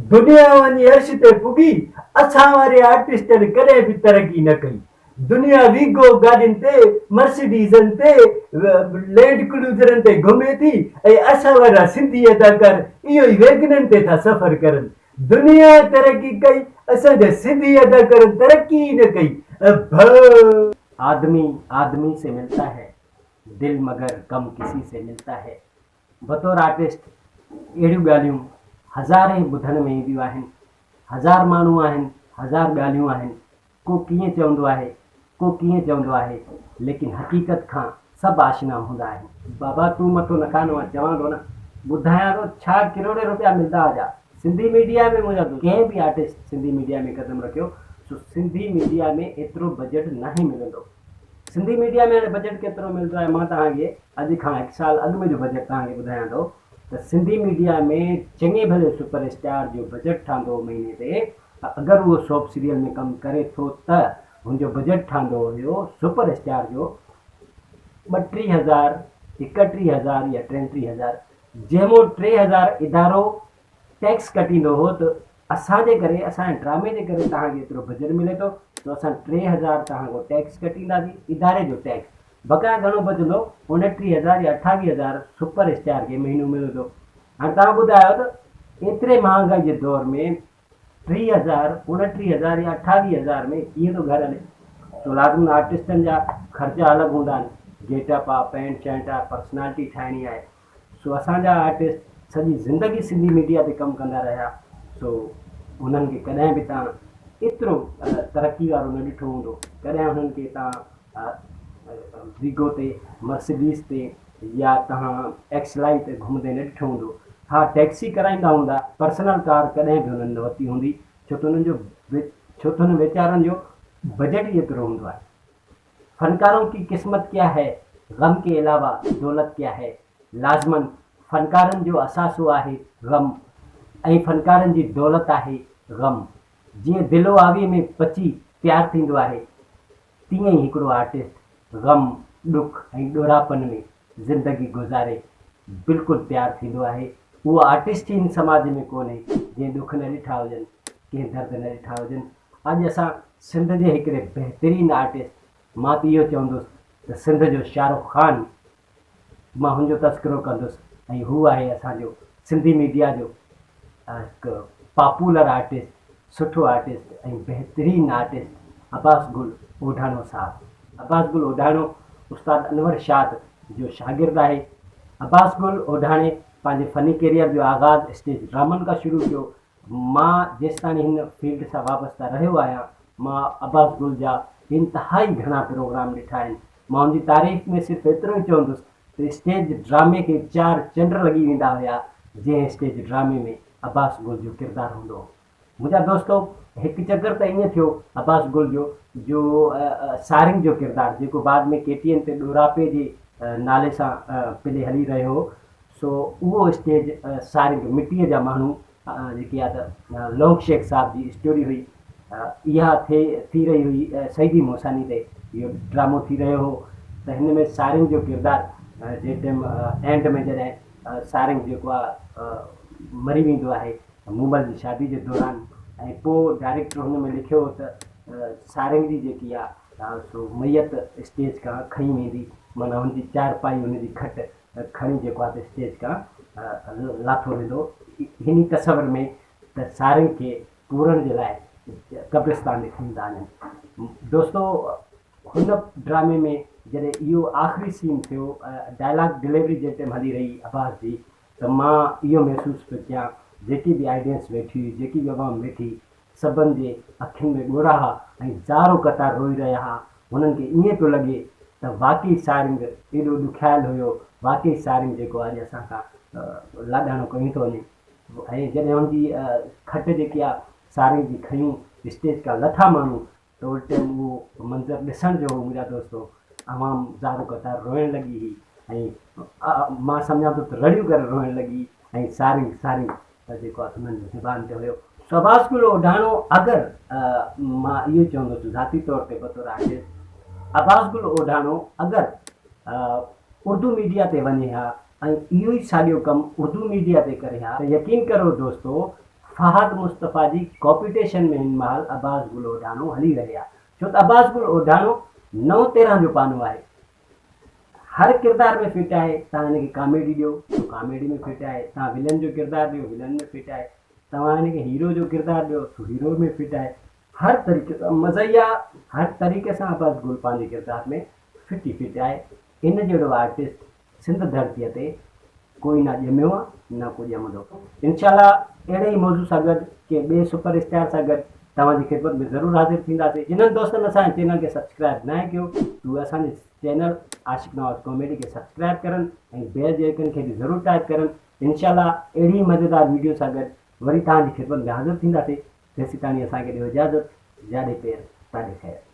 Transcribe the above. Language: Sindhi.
دنيا وڃي عرش تي پڳي، اسان واري آرٽسٽن ڪڏهن به ترقي نه ڪئي. دنيا ويگو گاڏين تي، مرسڊيزن تي، لينڊ ڪروزرن تي گهمي ٿي ۽ اسان وارا سنڌي اداڪار اهو ئي ويگنن تي ٿا سفر ڪرن. دنيا ترقي ڪئي، اسان جا سنڌي اداڪارن ترقي ئي نه ڪئي. ڀ. آدمي آدمي سي ملتا هي، دل مگر ڪم ڪسي سي ملتا هي. بطور آرٽسٽ اهڙيون ڳالهيون هزارين ٻڌڻ ۾ اينديون آهن. هزار ماڻهو آهن، هزار ڳالهيون آهن. ڪو ڪيئن چوندو آهي، ڪو ڪيئن چوندو آهي، ليڪن حقيقت کان سڀ آشنا هوندا آهن. بابا تون مٿو نه کاء نه مان چوان ٿو نه ٻڌايان ٿو ڇا ڪروڙين روپيا ملدا هجا سنڌي ميڊيا ۾ منهنجا دوست ڪنهن به آرٽسٽ سنڌي ميڊيا ۾ قدم رکيو سو سنڌي ميڊيا ۾ ايترو بجيٽ ناهي ملندو سنڌي ميڊيا ۾ هاڻي بجيٽ ڪيترو ملندو آهي مان توهان کي اڄ کان هڪ سال اڳ ۾ جو بجيٽ توهان کي ٻڌايان ٿو ته سنڌي ميڊيا ۾ چڱي ڀلي سپر اسٽار جو بجيٽ ٺهندو هو مهيني تي اگر اهو سوپ سيريل ۾ ڪم ڪري ٿو ته هن جو بجيٽ ٺهندو هيو سپر اسٽار جو 32 هزار، 31 هزار يا 33 هزار جنهن مون 3000 ادارو ٽيڪس ڪٽيندو هو ته اسان جي ڪري اسان جي ڊرامي جي ڪري توهان کي ايترو بجيٽ ملي ٿو ته اسان 3000 توهان کان ٽيڪس ڪٽينداسين اداري جو ٽيڪس بقايا گهڻو بچندو 29 هزار يا 28 هزار سپر اسٽار کي مهينو ملندو هاڻي توهان ٻڌايو ته ايتري مهانگائي جي دور ۾ 30 هزار، 29 هزار يا 28 هزار ۾ ڪيئن ٿو گهر هلي؟ سو لازمن آرٽسٽن جا خرچا الڳ هوندا آهن، گيٽ اپ آ، پينٽ شرٽ آ، پرسنالٽي ٺاهڻي آهي. سو اسان جا آرٽسٽ سڄي زندگي سنڌي ميڊيا تي ڪم ڪندا رهيا، سو انهن کي ڪڏهن به تان ايترو ترقي وارو نه ڏٺو هوندو، ڪڏهن انهن کي تان ويگو تي، مرسڊيز تي يا توهان ايڪس لائي تي گهمندي نه ڏٺو هوندو. ها ٽيڪسي ڪرائيندا هوندا، پرسنل ڪار ڪڏهن به انهن نه ورتي هوندي، ڇو ته انهن جو ڇو ته انهن ويچارن جو بجيٽ ئي ايترو هوندو آهي. فنڪارون ڪي قسمت ڪيا هي، غم ڪي علاوه دولت ڪيا هي. لازماً فنڪارن جو اثاثو آهي غم ۽ فنڪارن جي دولت آهي غم. جيئن دلو آويء ۾ پچي تيار ٿيندو آهي، تيئن ئي هڪڙو آرٽسٽ غم، ڏک ۽ ڏوراپن ۾ زندگي گذاري بلڪل تيار ٿيندو آهي. اهو آرٽسٽ ئي هن سماج ۾ ڪونهي جنهن ڏک نه ڏٺا هجن، ڪنهن درد نه ڏٺا هجن. اڄ اسان سنڌ جي هڪڙي بهترين آرٽسٽ، مان ته اهو چوندس ته سنڌ جو شاهه رخ خان، مان هن جو تذڪرو ڪندس ۽ هو آهي اسان جو سنڌي ميڊيا جو هڪ پاپولر آرٽسٽ، سٺو آرٽسٽ ۽ بهترين آرٽسٽ عباس گل اوڍاڻو صاحب. عباس گل اوڍاڻو استاد انور شاد جو شاگرد آهي. عباس گل اوڍاڻي پنهنجي فني ڪيريئر جو آغاز اسٽيج ڊرامن کان شروع ڪيو. مان جيستاڻي هن فيلڊ سان وابسته رهيو آهيان، مان عباس گل جا انتهائي گهڻا پروگرام ڏٺا آهن. مان هن جي تعريف ۾ صرف ايترو ئي چوندس ته اسٽيج ڊرامي کي چار چنڊ لڳي ويندا هيا جنهن اسٽيج ڊرامي ۾ عباس گل جو ڪردار هوندو هو. منهنجا دوستو هڪ چڪر ته ائين ٿيو عباس گل جو جو سارنگ جو ڪردار جيڪو بعد ۾ ڪي ٽي اين تي ڏوراپي جي نالي سان پلي هلي رهيو هو سو اهو اسٽيج سارنگ مٽيء جا ماڻهو جيڪي آ ته لونگ شيخ صاحب جي اسٽوري هئي اها ٿي ٿي رهي هئي سعيدي موساني تي اهو ڊرامو ٿي رهيو هو ته هن ۾ سارنگ جو ڪردار جنهن ٽيم اينڊ ۾ جڏهن سارنگ جيڪو آ مري ويندو آهي مومل جي شادي جي دوران ۽ پوء ڊائريڪٽر هن ۾ لکيو هو ته سارنگ جي جيڪي آ سو ميت اسٽيج کان کنئي ويندي معنيٰ هن جي چارپائي هن جي کٽ کڻي جيڪو آ ته اسٽيج کان لاٿو ويندو. هن تصور ۾ ته سارنگ کي پورڻ جي لاء قبرستان ۾ کڻي ٿا وڃن. دوستو هن ڊرامي ۾ جڏهن اهو آخري سين ٿيو ڊائلاگ ڊليوري جنهن ٽائيم هلي رهي عباس جي ته مان اهو محسوس پيو ڪيان جيڪي به آڊينس ويٺي هئي جيڪي به عوام ويٺي سڀن جي اکين ۾ ڳوڙها ها ۽ زار و قطار روئي رهيا ها. هنن کي ائين پيو لڳي ته واقعي سارنگ ايڏو ڏکايل هيو، واقعي سارنگ جيڪو اڄ اسان کان لاڏاڻو ڪيون ٿو وڃي. ۽ جڏهن هن جي کٽ جيڪي آ سارنگ جي کنيون اسٽيج کان لٿا ماڻهو ته ان ٽائيم اهو منظر ڏسڻ جو هو منهنجا دوستو عوام زار و قطار روئڻ لڳي هئي ۽ مان سمجهان ٿو ته رڙيون ڪري روئڻ لڳي ۽ سارنگ سارنگ جيڪو آهي انهن جي زبان تي هيو. شهباز گل اوڍاڻو اگر مان اهو چوندس ذاتي طور تي بطور آرٽسٽ عباس گل اوڍاڻو اگر اردو ميڊيا تي وڃي ها ۽ اهو ئي ساڳيو ڪم اردو ميڊيا تي ڪري ها ته يقين ڪرو دوستو فهد مصطفيٰ جي ڪاپيٽيشن ۾ هن مهل عباس گل اوڍاڻو هلي رهي آ ڇو ته عباس گل اوڍاڻو نو 13 جو پانو آهي هر ڪردار ۾ فٽ آهي توهان هن کي ڪاميڊي ڏيو ته ڪاميڊي ۾ فٽ آهي توهان ولن جو ڪردار ڏيو ولن ۾ فٽ آهي توهان هن کي هيرو جو ڪردار ڏيو ته هيرو ۾ فٽ آهي هر طريقي سان مزاحيه هر طريقي سان عباس گل پنهنجي ڪردار ۾ فٽ ئي فٽ آهي ان جهڙو آرٽسٽ سنڌ ڌرتيء تي ڪوئي نه ڄميو آ نه ڪو ڄمندو. انشاء الله اهڙي ئي موضوع سان گڏ ڪنهن ٻئي سپر اسٽار سان گڏ توهان جي خدمت ۾ ضرور حاضر ٿينداسين. جنھن دوستن اسان جي چينل کي سبسڪرائب ناهي ڪيو ته اهي اسان جي چينل عاشق نواز ڪاميڊي کي سبسڪرائب ڪرن ۽ بيل جي آئيڪن کي به ضرور ٽائپ ڪرن. انشاء الله اهڙي ئي مزيدار ويڊيو سان گڏ وري توهان جي خدمت ۾ حاضر ٿينداسين. تيسيتاڻي اسان کي ڏيو اجازت. جاڏي پير تاڏي خير.